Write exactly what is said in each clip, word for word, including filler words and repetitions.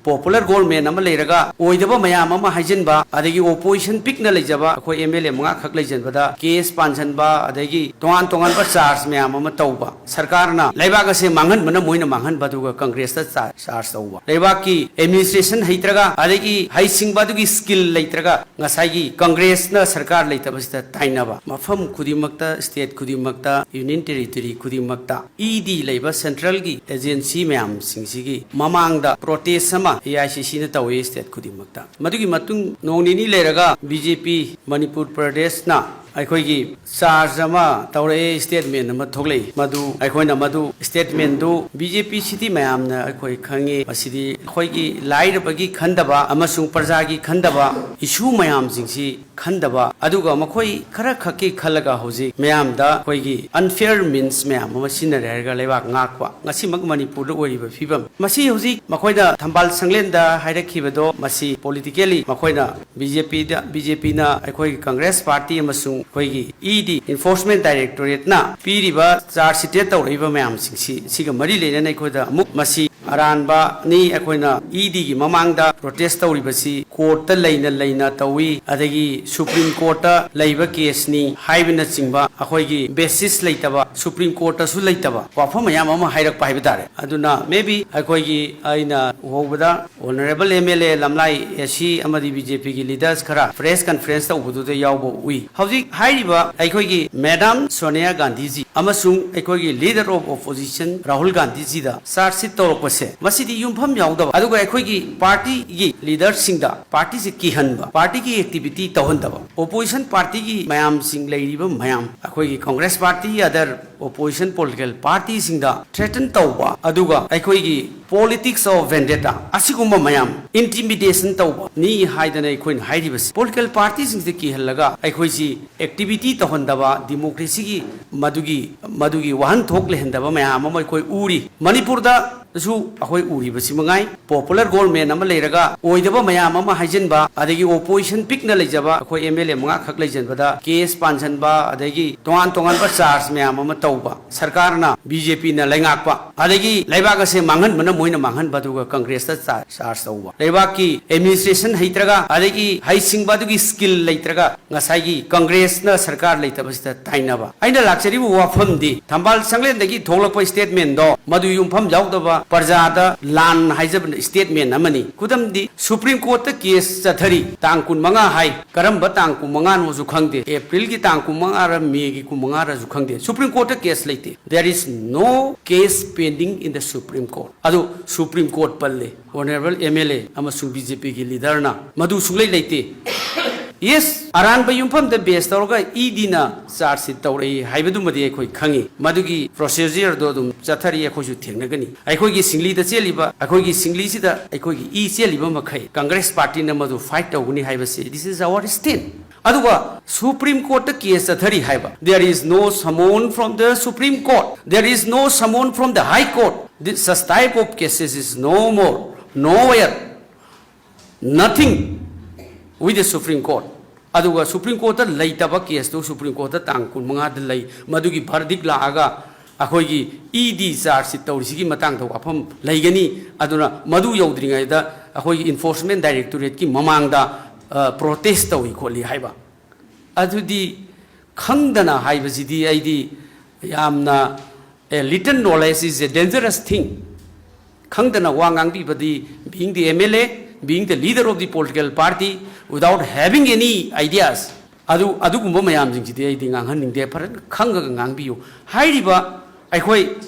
popular government ꯑꯃ ꯂꯩꯔꯒ ꯑꯣꯏꯗꯕ ꯃꯌꯥꯝ ꯑꯃ ꯍꯥꯏꯖꯤꯟꯕ, ꯑꯗꯒꯤ opposition ꯄꯤꯛꯅ ꯂꯩꯖꯕ ꯑꯩꯈꯣꯏ M L A ꯃꯉꯥꯈꯛ ꯂꯩꯖꯕꯗ case ꯄꯥꯟꯁꯤꯟꯕ, ꯑꯗꯒꯤ ꯇꯣꯉꯥꯟ ꯇꯣꯉꯥꯟꯕ charge ꯃꯌꯥꯝ ꯑꯃ ꯇꯧꯕ, ꯁꯔꯀꯥꯔꯅ ꯂꯩꯕꯥꯛ ꯑꯁꯦ ꯃꯥꯡꯍꯟꯕꯅ ꯃꯣꯏꯅ ꯃꯥꯡꯍꯟꯕ, ꯑꯗꯨꯒ Congressꯇ ꯆꯥ-, charge ꯇꯧꯕ, ꯂꯩꯕꯥꯛꯀꯤ administration ꯍꯩꯇ꯭ꯔꯒ ꯑꯗꯒꯤ ꯍꯩꯁꯤꯡꯕ ꯑꯗꯨꯒꯤ skill ꯂꯩꯇ꯭ꯔꯒ ꯉꯁꯥꯏꯒꯤ Congressꯅ ꯁꯔꯀꯥꯔ ꯂꯩꯇꯕꯁꯤꯗ ꯇꯥꯏꯅꯕ, ꯃꯐꯝ ꯈꯨꯗꯤꯡꯃꯛꯇ, state ꯈꯨꯗꯤꯡꯃꯛꯇ, union territory ꯈꯨꯗꯤꯡꯃꯛꯇ E D ꯂꯩꯕ centralꯒꯤ agency ꯃꯌꯥꯝꯁꯤꯡꯁꯤꯒꯤ ꯃꯃꯥꯡꯗ protest ꯑꯃ A I C Cꯅ ꯇꯧꯏ state ꯈꯨꯗꯤꯡꯃꯛꯇ꯫ ꯃꯗꯨꯒꯤ ꯃꯇꯨꯡ ꯅꯣꯡ ꯅꯤꯅꯤ ꯂꯩꯔꯒ B J P ꯃꯅꯤꯄꯨꯔ ꯄ꯭ꯔꯗꯦꯁꯅ ꯑꯩꯈꯣꯏꯒꯤ charge ꯑꯃ ꯇꯧꯔꯛꯑꯦ, statement ꯑꯃ ꯊꯣꯛꯂꯛꯏ꯫ ꯃꯗꯨ ꯑꯩꯈꯣꯏꯅ ꯃꯗꯨ statementꯗꯨ B J P ꯁꯤꯗꯤ ꯃꯌꯥꯝꯅ ꯑꯩꯈꯣꯏ ꯈꯪꯉꯤ, ꯃꯁꯤꯗꯤ ꯑꯩꯈꯣꯏꯒꯤ ꯂꯥꯏꯔꯕꯒꯤ ꯈꯟꯗꯕ ꯑꯃꯁꯨꯡ ꯄ꯭ꯔꯖꯥꯒꯤ ꯈꯟꯗꯕ issue ꯃꯌꯥꯝꯁꯤꯡꯁꯤ ꯈꯟꯗꯕ, ꯑꯗꯨꯒ ꯃꯈꯣꯏ ꯈꯔ ꯈꯛꯀꯤ ꯈꯜꯂꯒ ꯍꯧꯖꯤꯛ ꯃꯌꯥꯝꯗ ꯑꯩꯈꯣꯏꯒꯤ unfair means ꯃꯌꯥꯝ ꯑꯃ ꯁꯤꯖꯤꯟꯅꯔꯦ ꯍꯥꯏꯔꯒ ꯂꯩꯕꯥꯛ ꯉꯥꯛꯄ, ꯉꯁꯤꯃꯛ ꯃꯅꯤꯄꯨꯔꯗ ꯑꯣꯏꯔꯤꯕ ꯐꯤꯕꯝ꯫ ꯃꯁꯤ ꯍꯧꯖꯤꯛ ꯃꯈꯣꯏꯅ ꯊꯝꯕꯥꯜ ꯁꯪꯂꯦꯟꯗ ꯍꯥꯏꯔꯛꯈꯤꯕꯗꯣ, ꯃꯁꯤ politically ꯃꯈꯣꯏꯅ B J Pꯗ, B J Pꯅ ꯑꯩꯈꯣꯏꯒꯤ Congress party ꯑꯃꯁꯨꯡ ꯑꯩꯈꯣꯏꯒꯤ E D, Enforcement Directorateꯅ ꯄꯤꯔꯤꯕ charge sheet ꯇꯧꯔꯛꯏꯕ ꯃꯌꯥꯝꯁꯤꯡꯁꯤ, ꯁꯤꯒ ꯃꯔꯤ ꯂꯩꯅꯅ ꯑꯩꯈꯣꯏꯗ ꯑꯃꯨꯛ ꯃꯁꯤ ꯑꯔꯥꯟꯕꯅꯤ꯫ ꯑꯩꯈꯣꯏꯅ E Dꯒꯤ ꯃꯃꯥꯡꯗ protest ꯇꯧꯔꯤꯕꯁꯤ courtꯇ ꯂꯩꯅ ꯂꯩꯅ ꯇꯧꯏ, ꯑꯗꯒꯤ Supreme Courtꯇ ꯂꯩꯕ caseꯅꯤ ꯍꯥꯏꯕꯅꯆꯤꯡꯕ ꯑꯩꯈꯣꯏꯒꯤ basis ꯂꯩꯇꯕ, Supreme Courtꯇꯁꯨ ꯂꯩꯇꯕ ꯋꯥꯐꯝ ꯃꯌꯥꯝ ꯑꯃ ꯍꯥꯏꯔꯛꯄ ꯍꯥꯏꯕ ꯇꯥꯔꯦ꯫ ꯑꯗꯨꯅ maybe ꯑꯩꯈꯣꯏꯒꯤ, ꯑꯩꯅ ꯎꯍꯧꯕꯗ Honourable M L A ꯂꯝꯂꯥꯏ A C ꯑꯃꯗꯤ B J Pꯒꯤ leaders ꯈꯔ press conference ꯇꯧꯕꯗꯨꯗ ꯌꯥꯎꯕ ꯎꯏ꯫ ꯍꯧꯖꯤꯛ ꯍꯥꯏꯔꯤꯕ ꯑꯩꯈꯣꯏꯒꯤ Madam ꯁꯣꯅꯤꯌꯥ ꯒꯥꯟꯙꯤꯖꯤ ꯑꯃꯁꯨꯡ ꯑꯩꯈꯣꯏꯒꯤ leader of opposition Rahul ꯒꯥꯟꯙꯤꯖꯤꯗ charge sheet ꯇꯧꯔꯛꯄꯁꯦ, ꯃꯁꯤꯗꯤ ꯌꯨꯝꯐꯝ ꯌꯥꯎꯗꯕ, ꯑꯗꯨꯒ ꯑꯩꯈꯣꯏꯒꯤ partyꯒꯤ leaderꯁꯤꯡꯗ partyꯁꯦ ꯀꯤꯍꯟꯕ, partyꯒꯤ activity ꯇꯧꯍꯟꯗꯕ, opposition partyꯒꯤ ꯃꯌꯥꯝꯁꯤꯡ ꯂꯩꯔꯤꯕ ꯃꯌꯥꯝ, ꯑꯩꯈꯣꯏꯒꯤ Congress party, other opposition political partyꯁꯤꯡꯗ threaten ꯇꯧꯕ, ꯑꯗꯨꯒ ꯑꯩꯈꯣꯏꯒꯤ politics of vendetta ꯑꯁꯤꯒꯨꯝꯕ ꯃꯌꯥꯝ, intimidation ꯇꯧꯕ ꯅꯤ ꯍꯥꯏꯗꯅ ꯑꯩꯈꯣꯏꯅ ꯍꯥꯏꯔꯤꯕꯁꯤ꯫ Political partyꯁꯤꯡꯁꯤ ꯀꯤꯍꯜꯂꯒ ꯑꯩꯈꯣꯏꯁꯤ activity ꯇꯧꯍꯟꯗꯕ, democracyꯒꯤ ꯃꯗꯨꯒꯤ, ꯃꯗꯨꯒꯤ ꯋꯥꯍꯟꯊꯣꯛ ꯂꯩꯍꯟꯗꯕ ꯃꯌꯥꯝ ꯑꯃ ꯑꯩꯈꯣꯏ ꯎꯔꯤ꯫ ꯃꯅꯤꯄꯨꯔꯗ ꯁꯨ ꯑꯩꯈꯣꯏ ꯎꯔꯤꯕꯁꯤ ꯃꯉꯥꯏ꯫ Popular government ꯑꯃ ꯂꯩꯔꯒ ꯑꯣꯏꯗꯕ ꯃꯌꯥꯝ ꯑꯃ ꯍꯥꯏꯖꯤꯟꯕ, ꯑꯗꯒꯤ opposition ꯄꯤꯛꯅ ꯂꯩꯖꯕ ꯑꯩꯈꯣꯏ M L A ꯃꯉꯥ ꯈꯛ ꯂꯩꯖꯟꯕꯗ case ꯄꯥꯟꯁꯤꯟꯕ, ꯑꯗꯒꯤ ꯇꯣꯉꯥꯟ ꯇꯣꯉꯥꯟꯕ charge ꯃꯌꯥꯝ ꯑꯃ ꯇꯧꯕ, ꯁꯔꯀꯥꯔꯅ, B J P ꯅ ꯂꯩꯉꯥꯛꯄ, ꯑꯗꯒꯤ ꯂꯩꯕꯥꯛ ꯑꯁꯦ ꯃꯥꯡꯍꯟꯕꯅ ꯃꯣꯏꯅ ꯃꯥꯡꯍꯟꯕ, ꯑꯗꯨꯒ Congress ꯇ ꯆꯥ-, charge ꯇꯧꯕ, ꯂꯩꯕꯥꯛꯀꯤ administration ꯍꯩꯇ꯭ꯔꯒ, ꯑꯗꯒꯤ ꯍꯩꯁꯤꯡꯕ ꯑꯗꯨꯒꯤ skill ꯂꯩꯇ꯭ꯔꯒ, ꯉꯁꯥꯏꯒꯤ Congress ꯅ ꯁꯔꯀꯥꯔ ꯂꯩꯇꯕꯁꯤꯗ ꯇꯥꯏꯅꯕ꯫ ꯑꯩꯅ ꯂꯥꯛꯆꯔꯤꯕ ꯋꯥꯐꯝꯗꯤ ꯊꯝꯕꯥꯜ ꯁꯪꯂꯦꯟꯗꯒꯤ ꯊꯣꯛꯂꯛꯄ statement ꯗꯣ ꯃꯗꯨ ꯌꯨꯝꯐꯝ ꯌꯥꯎꯗꯕ ꯄ꯭ꯔꯖꯥꯗ ꯂꯥꯟ ꯍꯥꯏꯖꯕ statement ꯑꯃꯅꯤ꯫ ꯈꯨꯗꯝꯗꯤ Supreme Court ꯇ case ꯆꯠꯊꯔꯤ, ꯇꯥꯡ ꯀꯨꯟꯃꯉꯥ ꯍꯥꯏ, ꯀꯔꯝꯕ ꯇꯥꯡ ꯀꯨꯟꯃꯉꯥꯅꯣꯁꯨ ꯈꯪꯗꯦ, April ꯒꯤ ꯇꯥꯡ ꯀꯨꯟꯃꯉꯥꯔ May ꯒꯤ ꯀꯨꯟꯃꯉꯥꯔꯁꯨ ꯈꯪꯗꯦ, Supreme Court ꯇ case ꯂꯩꯇꯦ꯫ There is no case pending in the Supreme Court꯫ ꯑꯗꯨ Supreme Court ꯄꯜꯂꯦ꯫ Honourable M L A ꯑꯃꯁꯨꯡ B J P ꯒꯤ leader ꯅ ꯃꯗꯨ ꯁꯨꯡꯂꯩ ꯂꯩꯇꯦ꯫ Yes, ꯑꯔꯥꯟꯕ ꯌꯨꯝꯐꯝꯗ base ꯇꯧꯔꯒ E D ꯅ charge sheet ꯇꯧꯔꯛꯏ ꯍꯥꯏꯕꯗꯨꯃꯗꯤ ꯑꯩꯈꯣꯏ ꯈꯪꯉꯤ꯫ ꯃꯗꯨꯒꯤ procedure ꯗꯣ ꯑꯗꯨꯝ ꯆꯠꯊꯔꯤ, ꯑꯩꯈꯣꯏꯁꯨ ꯊꯦꯡꯅꯒꯅꯤ꯫ ꯑꯩꯈꯣꯏꯒꯤ ꯁꯤꯡꯂꯤꯗ ꯆꯦꯜꯂꯤꯕ, ꯑꯩꯈꯣꯏꯒꯤ ꯁꯤꯡꯂꯤꯁꯤꯗ ꯑꯩꯈꯣꯏꯒꯤ ꯏ ꯆꯦꯜꯂꯤꯕ ꯃꯈꯩ Congress party ꯅ ꯃꯗꯨ fight ꯇꯧꯒꯅꯤ ꯍꯥꯏꯕꯁꯤ, this is our stand꯫ ꯑꯗꯨꯒ Supreme Court ꯇ case ꯆꯠꯊꯔꯤ ꯍꯥꯏꯕ, there is no summon from the Supreme Court, there is no summon from the High Court, this such type of cases is no more, nowhere, nothing with the Supreme Court꯫ ꯑꯗꯨꯒ Supreme Court ꯇ ꯂꯩꯇꯕ case two Supreme Court ꯇ ꯇꯥꯡ ꯀꯨꯟꯃꯉꯥꯗ ꯂꯩ꯫ ꯃꯗꯨꯒꯤ verdict ꯂꯥꯛꯑꯒ ꯑꯩꯈꯣꯏꯒꯤ E D charge sheet ꯇꯧꯔꯤꯁꯤꯒꯤ ꯃꯇꯥꯡꯗ ꯋꯥꯐꯝ ꯂꯩꯒꯅꯤ꯫ ꯑꯗꯨꯅ ꯃꯗꯨ ꯌꯧꯗ꯭ꯔꯤꯉꯩꯗ ꯑꯩꯈꯣꯏꯒꯤ Enforcement Directorate ꯀꯤ ꯃꯃꯥꯡꯗ, ꯑ, protest ꯇꯧꯏ ꯈꯣꯠꯂꯤ ꯍꯥꯏꯕ꯫ ꯑꯗꯨꯗꯤ ꯈꯪꯗꯅ ꯍꯥꯏꯕꯁꯤꯗꯤ ꯑꯩꯗꯤ ꯌꯥꯝꯅ, a little knowledge is a dangerous thing꯫ ꯈꯪꯗꯅ ꯋꯥ ꯉꯥꯡꯕꯤꯕꯗꯤ, being the M L A, being the leader of the political party, without having any ideas, ꯑꯗꯨ, ꯑꯗꯨꯒꯨꯝꯕ ꯃꯌꯥꯝꯁꯤꯡꯁꯤꯗꯤ ꯑꯩꯗꯤ ꯉꯥꯡꯍꯟꯅꯤꯡꯗꯦ꯫ ꯐꯖꯅ ꯈꯪꯉꯒ ꯉꯥꯡꯕꯤꯌꯨ꯫ ꯍꯥꯏꯔꯤꯕ ꯑꯩꯈꯣꯏ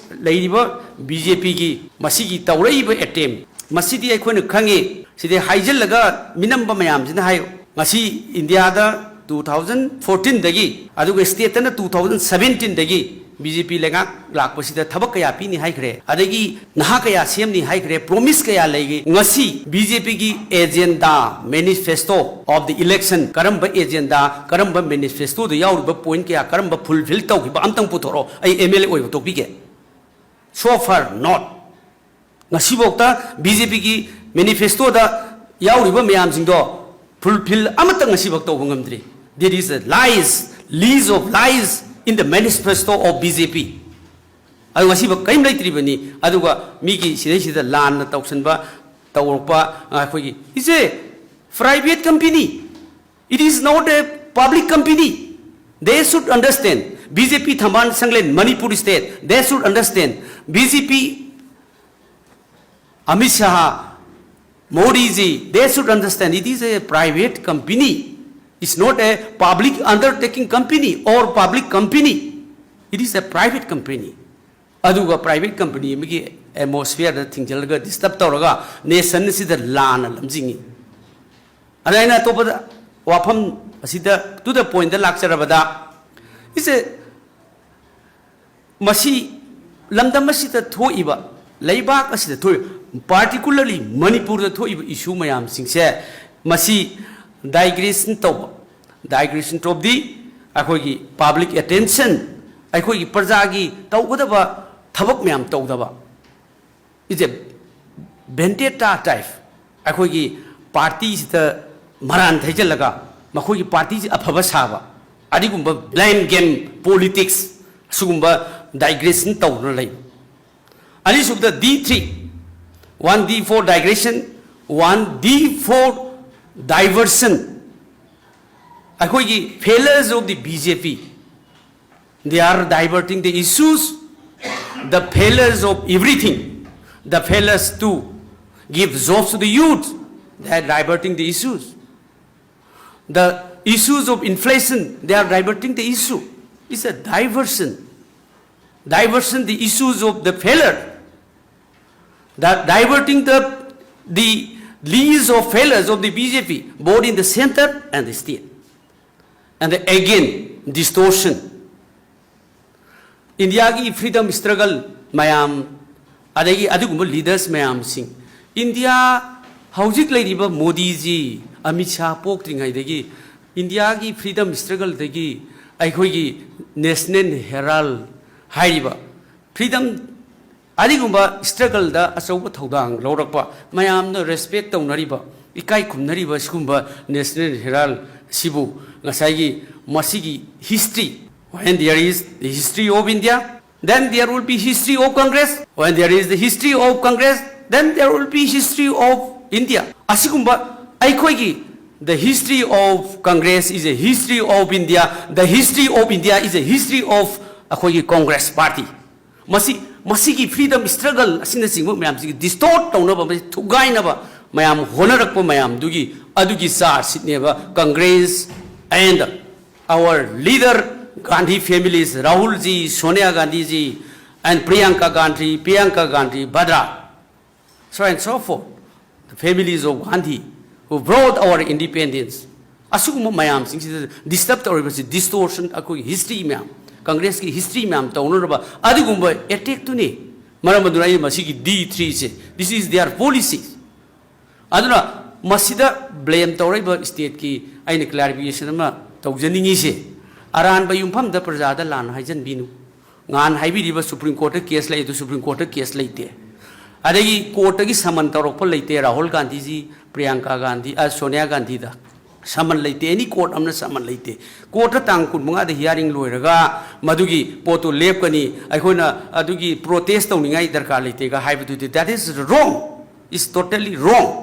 ꯂꯩꯔꯤꯕ B J P ꯒꯤ ꯃꯁꯤꯒꯤ ꯇꯧꯔꯛꯏꯕ attempt, ꯃꯁꯤꯗꯤ ꯑꯩꯈꯣꯏꯅ ꯈꯪꯉꯤ꯫ ꯁꯤꯗꯤ ꯍꯥꯏꯖꯤꯜꯂꯒ ꯃꯤꯅꯝꯕ ꯃꯌꯥꯝꯁꯤꯅ ꯍꯥꯏꯌꯨ꯫ ꯉꯁꯤ ꯏꯟꯗꯤꯌꯥꯗ two thousand fourteen ꯗꯒꯤ, ꯑꯗꯨꯒ state ꯇꯅ two thousand seventeen ꯗꯒꯤ B J P ꯂꯩꯉꯥꯛ ꯂꯥꯛꯄꯁꯤꯗ ꯊꯕꯛ ꯀꯌꯥ ꯄꯤꯅꯤ ꯍꯥꯏꯈ꯭ꯔꯦ, ꯑꯗꯒꯤ ꯅꯍꯥ ꯀꯌꯥ ꯁꯦꯝꯅꯤ ꯍꯥꯏꯈ꯭ꯔꯦ, promise ꯀꯌꯥ ꯂꯩꯒꯦ꯫ ꯉꯁꯤ B J P ꯒꯤ agenda, manifesto of the election, ꯀꯔꯝꯕ agenda, ꯀꯔꯝꯕ manifesto ꯗ ꯌꯥꯎꯔꯤꯕ point ꯀꯌꯥ, ꯀꯔꯝꯕ fulfill ꯇꯧꯈꯤꯕ ꯑꯝꯇꯪ ꯄꯨꯊꯣꯔꯛꯑꯣ, ꯑꯩ M L A ꯑꯣꯏꯕ ꯇꯣꯛꯄꯤꯒꯦ꯫ So far not꯫ ꯉꯁꯤꯐꯥꯎꯗ ꯕꯤ ꯖꯦ ꯄꯤꯒꯤ ꯃꯦꯅꯤꯐꯦꯁꯇꯣꯗ ꯌꯥꯎꯔꯤꯕ ꯃꯌꯥꯝꯁꯤꯡꯗꯣ ꯐꯨꯜꯐꯤꯜ ꯑꯃꯠꯇ ꯉꯁꯤꯐꯥꯎ ꯇꯧꯕ ꯉꯝꯗ꯭ꯔꯤ꯫ There is a lies, lease of lies in the manifesto of B J P. ꯑꯗꯨ ꯉꯁꯤꯐꯥꯎ ꯀꯔꯤꯝ ꯂꯩꯇ꯭ꯔꯤꯕꯅꯤ꯫ ꯑꯗꯨꯒ ꯃꯤꯒꯤ ꯁꯤꯗꯩꯁꯤꯗ ꯂꯥꯟꯅ ꯇꯧꯁꯟꯕ, ꯇꯧꯔꯛꯄ, ꯑꯩꯈꯣꯏꯒꯤ, it's a private company, it is not a public company. They should understand. B J P ꯊꯝꯕꯥꯜ ꯁꯪꯂꯦꯟ, Manipur state, they should understand. B J P, Amit Shah, Modi ji, they should understand it is a private company. It's not a public undertaking company or public company. It is a private company. ꯑꯗꯨꯒ private company ꯑꯃꯒꯤ atmosphere ꯗ ꯊꯤꯡꯖꯤꯜꯂꯒ disturb ꯇꯧꯔꯒ nation ꯑꯁꯤꯗ ꯂꯥꯟꯅ ꯂꯝꯖꯤꯡꯉꯤ꯫ ꯑꯗ ꯑꯩꯅ ꯑꯇꯣꯞꯄꯗ ꯋꯥꯐꯝ ꯑꯁꯤꯗ to the point the ꯂꯥꯛꯆꯔꯕꯗ, it's a ꯃꯁꯤ ꯂꯝꯗꯝ ꯑꯁꯤꯗ ꯊꯣꯛꯏꯕ, ꯂꯩꯕꯥꯛ ꯑꯁꯤꯗ ꯊꯣꯛꯏꯕ, particularly ꯃꯅꯤꯄꯨꯔꯗ ꯊꯣꯛꯏꯕ issue ꯃꯌꯥꯝꯁꯤꯡꯁꯦ, ꯃꯁꯤ digression ꯇꯧꯕ, digression ꯇꯧꯕꯗꯤ ꯑꯩꯈꯣꯏꯒꯤ public attention, ꯑꯩꯈꯣꯏꯒꯤ ꯄ꯭ꯔꯖꯥꯒꯤ ꯇꯧꯒꯗꯕ ꯊꯕꯛ ꯃꯌꯥꯝ ꯇꯧꯗꯕ, it's a vendetta type, ꯑꯩꯈꯣꯏꯒꯤ party ꯁꯤꯗ ꯃꯔꯥꯟ ꯊꯩꯖꯤꯜꯂꯒ ꯃꯈꯣꯏꯒꯤ party ꯁꯤ ꯑꯐꯕ ꯁꯥꯕ, ꯑꯗꯨꯒꯨꯝꯕ blame game politics, ꯁꯤꯒꯨꯝꯕ digression ꯇꯧꯗꯨꯅ ꯂꯩꯕ꯫ ꯑꯅꯤꯁꯨꯕꯗ D three, one D for digression, one D for diversion. ꯑꯩꯈꯣꯏꯒꯤ failures of the B J P, they are diverting the issues, the failures of everything, the failures to give jobs to the youth, they are diverting the issues. The issues of inflation, they are diverting the issue. It's a diversion. Diversion, the issues of the failure. That diverting the, the lease of failures of the B J P, both in the center and the state. And again, distortion. ꯏꯟꯗꯤꯌꯥꯒꯤ freedom struggle ꯃꯌꯥꯝ, ꯑꯗꯒꯤ ꯑꯗꯨꯒꯨꯝꯕ leaders ꯃꯌꯥꯝꯁꯤꯡ, India ꯍꯧꯖꯤꯛ ꯂꯩꯔꯤꯕ ꯃꯣꯗꯤꯖꯤ, ꯑꯃꯤꯠ ꯁꯥꯍ ꯄꯣꯛꯇ꯭ꯔꯤꯉꯩꯗꯒꯤ ꯏꯟꯗꯤꯌꯥꯒꯤ freedom struggle ꯗꯒꯤ ꯑꯩꯈꯣꯏꯒꯤ National Herald ꯍꯥꯏꯔꯤꯕ freedom ꯑꯗꯨꯒꯨꯝꯕ ꯁ꯭ꯇ꯭ꯔꯒꯜꯗ ꯑꯆꯧꯕ ꯊꯧꯗꯥꯡ ꯂꯧꯔꯛꯄ, ꯃꯌꯥꯝꯅ ꯔꯦꯁꯄꯦꯛ ꯇꯧꯅꯔꯤꯕ, ꯏꯀꯥꯏ ꯈꯨꯝꯅꯔꯤꯕ ꯁꯤꯒꯨꯝꯕ ꯅꯦꯁꯅꯦꯜ ꯍꯦꯔꯥꯜ ꯑꯁꯤꯕꯨ ꯉꯁꯥꯏꯒꯤ ꯃꯁꯤꯒꯤ history, when there is the history of India, then there will be history of Congress. When there is the history of Congress, then there will be history of India. ꯑꯁꯤꯒꯨꯝꯕ ꯑꯩꯈꯣꯏꯒꯤ the history of Congress is a history of India, the history of India is a history of ꯑꯩꯈꯣꯏꯒꯤ Congress Party. ꯃꯁꯤ ꯃꯁꯤꯒꯤ freedom struggle ꯑꯁꯤꯅꯆꯤꯡꯕ ꯃꯌꯥꯝꯁꯤꯒꯤ distort ꯇꯧꯅꯕ, ꯃꯁꯤ ꯊꯨꯒꯥꯏꯅꯕ ꯃꯌꯥꯝ ꯍꯣꯠꯅꯔꯛꯄ ꯃꯌꯥꯝꯗꯨꯒꯤ ꯑꯗꯨꯒꯤ ꯆꯥꯔ ꯁꯤꯠꯅꯦꯕ Congress and our leader Gandhi families, Rahul ji, Sonia Gandhi ji, and Priyanka Gandhi, Priyanka Gandhi, Vadra, so and so forth, the families of Gandhi who brought our independence. ꯑꯁꯤꯒꯨꯝꯕ ꯃꯌꯥꯝꯁꯤꯡꯁꯤꯗ disturb ꯇꯧꯔꯤꯕꯁꯤ distortion, ꯑꯩꯈꯣꯏꯒꯤ history ꯃꯌꯥꯝ, Congressꯀꯤ history ꯃꯌꯥꯝ ꯇꯧꯅꯔꯕ ꯑꯗꯨꯒꯨꯝꯕ attackꯇꯨꯅꯤ꯫ ꯃꯔꯝ ꯑꯗꯨꯅ ꯑꯩꯅ ꯃꯁꯤꯒꯤ D threeꯁꯦ, this is their policy꯫ ꯑꯗꯨꯅ ꯃꯁꯤꯗ blame ꯇꯧꯔꯛꯏꯕ stateꯀꯤ ꯑꯩꯅ clarification ꯑꯃ ꯇꯧꯖꯅꯤꯡꯉꯤꯁꯦ, ꯑꯔꯥꯟꯕ ꯌꯨꯝꯐꯝꯗ ꯄ꯭ꯔꯖꯥꯗ ꯂꯥꯟ ꯍꯥꯏꯖꯟꯕꯤꯅꯨ꯫ ꯉꯍꯥꯟ ꯍꯥꯏꯕꯤꯔꯤꯕ Supreme Courtꯇ case ꯂꯩ, ꯑꯗꯨ Supreme Courtꯇ case ꯂꯩꯇꯦ꯫ ꯑꯗꯒꯤ courtꯇꯒꯤ summon ꯇꯧꯔꯛꯄ ꯂꯩꯇꯦ, ꯔꯥꯍꯨꯜ ꯒꯥꯟꯙꯤꯖꯤ, ꯄ꯭ꯔꯤꯌꯥꯡꯀꯥ ꯒꯥꯟꯙꯤ, ꯑ, ꯁꯣꯅꯤꯌꯥ ꯒꯥꯟꯙꯤꯗ summon ꯂꯩꯇꯦ, any court ꯑꯃꯅ summon ꯂꯩꯇꯦ꯫ Courtꯇ ꯇꯥꯡ ꯀꯨꯟꯃꯉꯥꯗ hearing ꯂꯣꯏꯔꯒ ꯃꯗꯨꯒꯤ ꯄꯣꯠꯇꯨ ꯂꯦꯞꯀꯅꯤ, ꯑꯩꯈꯣꯏꯅ ꯑꯗꯨꯒꯤ protest ꯇꯧꯅꯤꯡꯉꯥꯏ ꯗꯔꯀꯥꯔ ꯂꯩꯇꯦꯒ ꯍꯥꯏꯕꯗꯨꯗꯤ, that is wrong, is totally wrong꯫